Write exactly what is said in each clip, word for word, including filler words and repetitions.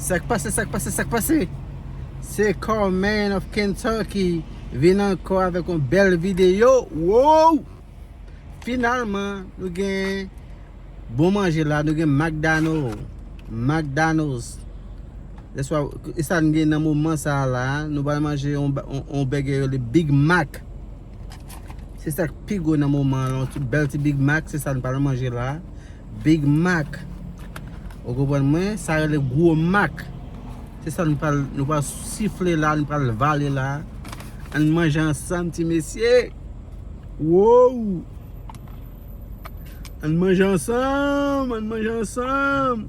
Sa k pase, sa k pase, sa k pase? Se Carman of Kentucky vin ankò avèk yon bèl videyo. Wow! Finalman, nou gen bon manje la, nou gen McDonald. McDonald's. Lè swa, e sa n gen nan moman sa a la, nou pral manje yon ba-, yon, yon bègè yo rele Big Mac. Se sa k pi gwo nan moman an, yon ti, bèl ti Big Mac, se sa n pral manje la. Big Mac. Ou konprann mwen? Sa rele gwo Mac. Se sa nou pral, nou pral sifle la, nou pral vale la. Ann manje ansanm, ti mesye. Wow! Ann manje ansanm, ann manje ansanm.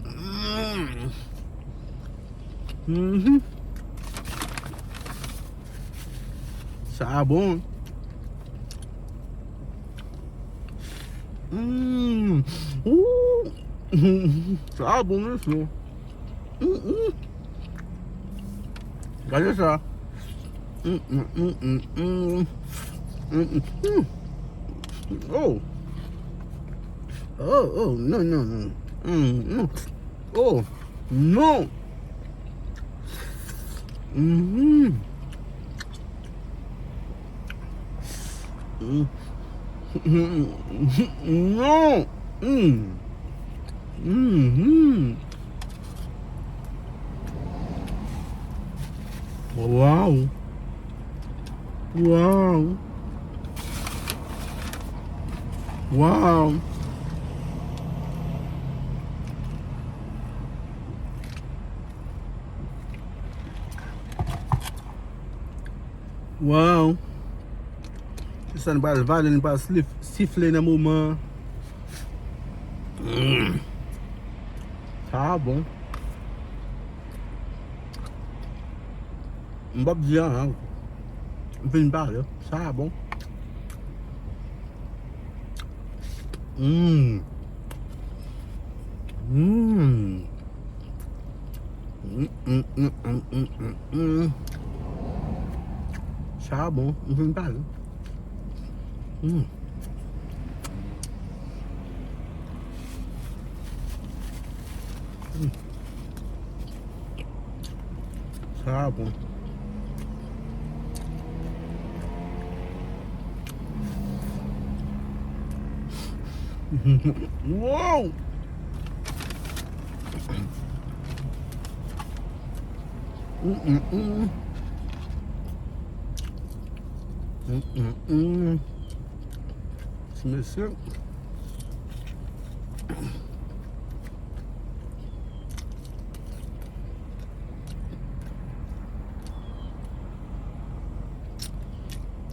Mm. Mhm. Sa bon. Mm. Ooh. Sa bon, mesye. Mm, mm. Gade sa. Mm, mm, mm, mm, mm. Mm, mm, mm. Oh. Oh, oh, non, non, non. Mm, non. Oh, non. Mhm. Mm. Non. Mm. Mhm. Wow. Wow. Wow. Wow. Se sa n pral vale, n pral slif-, sifle nan moman an. Mm. Sa bon. M p ap di anyen. M fin pale. Sa bon. Mm. Mm. Mm, mm, mm. Sa bon, m fin pale. Mm. Mm. Sa bon. Wow! Mm, mm, mm. Mm, mm, mm. Ti mesye.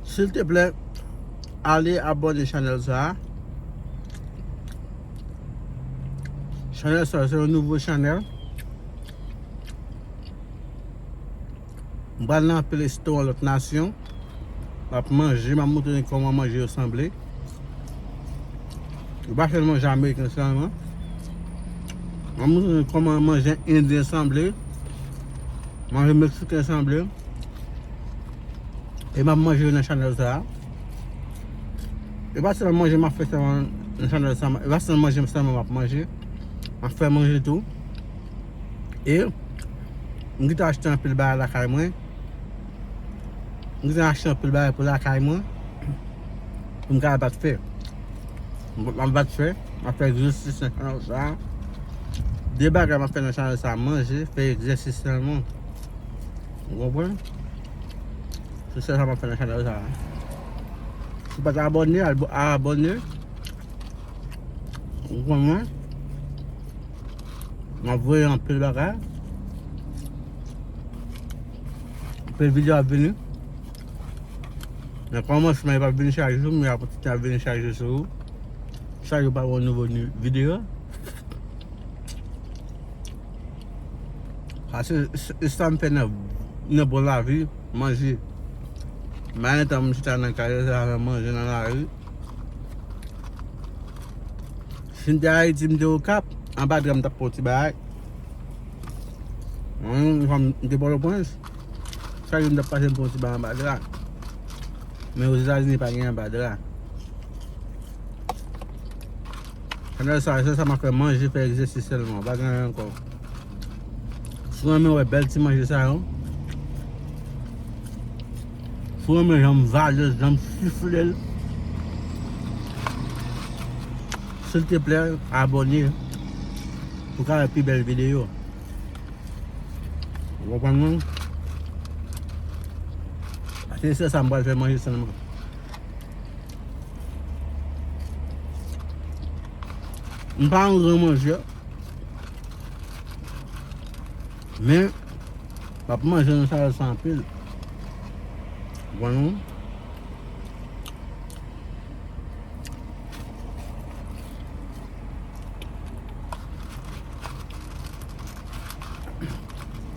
Silteplè, ale abòne chanèl sa a. Chanèl sa a, se yon nouvo chanèl. M pral nan Play Store an lòt nasyon. M ap manje, m ap montre nou kòman manje yo sanble. Yo pa fè l manje ameriken sèlman. M ap montre nou kòman manje endyen sanble. Manje meksiken sanble. E m ap manje yo nan chanèl sa a. E pa sèlman manje m ap fè sèlman nan chanèl sa a. E pa sèlman manje sèlman m ap manje. M ap fè manje tou. E m gentan achte anpil bagay lakay mwen. M gentan achte anpil bagay pou lakay mwen. Pou m ka bat fè. M ap bat fè. M ap fè egzèsis nan chanèl sa a. De bagay m ap fè nan chanèl sa a, manje, fè egzèsis sèlman. Ou konprann? Se sèl sa m ap fè nan chanèl sa a. Si w pa t abòne, al abòne. Ou konprann mwen? M ap voye anpil bagay. Anpil videyo ap vini. Nan kòmansman, yo p ap vini chak jou, men apre ti tan ap vini chak jou sou ou. Chak jou pa gen yon nouvo ni-, videyo. Paske s-, e sa m fè nan, nan bon lavi, manje. M pa gen tan pou m chita nan kay la, se avè manje nan lari. Si m te Ayiti, m te Okap, anba dra m t ap pran yon ti bagay. Mwen, yon fwa m te Pòtoprens, chak jou m t ap pase m pran yon ti bagay anba dra. Men Ozetazini pa gen anba dra. Chanèl sa, se sa m ap fè, manje, fè egzèsis sèlman. Pa gen anyen ankò. Si w renmen wè bèl ti manje sa yo, si w renmen jan m vale l, jan m sifle l, silteplè, abòne pou w ka wè pi bèl videyo. Ou konprann mwen? Paske se sa m pral fè manje sèlman. M pa yon gran manjè. Men, m ap manje nan sa yo sa anpil. Ou konprann mwen?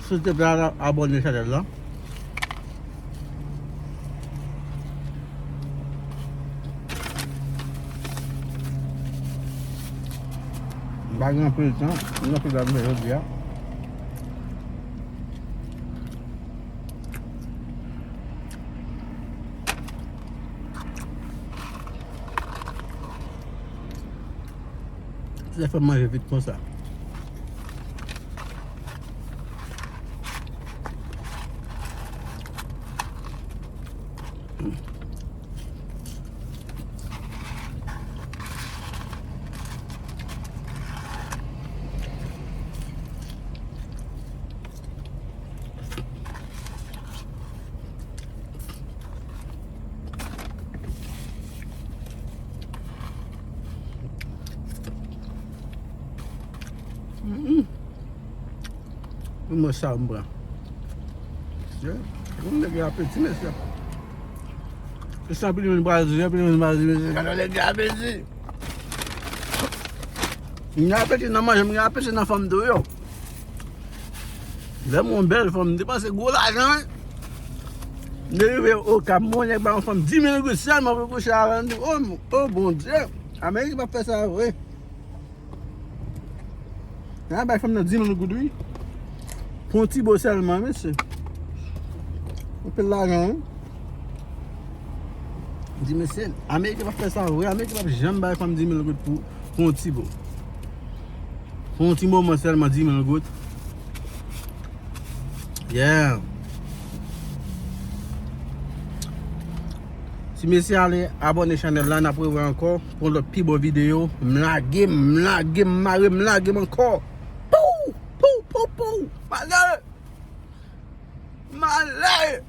Silteplè, abòne chanèl la. M pa gen anpil tan, m gen anpil bagay pou m fè jodi a. Se fè m manje vit konsa. Mm. Mwen sa m pran. Mesye, yon nèg gen apeti, mesye. Se sa anpil moun pral di, anpil moun pral di, mesye, gade yon nèg gen apeti. M gen apeti nan manje, m gen apeti nan fanm tou, yo. Lè m wè yon bèl fanm, m te panse gwo lajan, wi. M te rive Okap, m wè yon nèg ba yon fanm dis mil goud sèlman pou l kouche avè l. M di, o, o Bondye, Amerik p ap fè sa vre. N a bay fanm nan dis mil goud, wi. Pou yon ti bo sèlman, mesye. Anpil lajan, wi. M di, mesye, Amerik p ap fè sa vre. Amerik p ap janm bay fanm dis mil goud pou, pou yon ti bo. Pou yon ti moman sèlman, dis mil goud. Yeah. Ti mesye, ale abòne chanèl la, n ap rewè ankò pou yon lòt pi bon videyo. M lage, m lage, m mare, m lage m ankò. Pou, pou, pou, pou. Malè! Malè!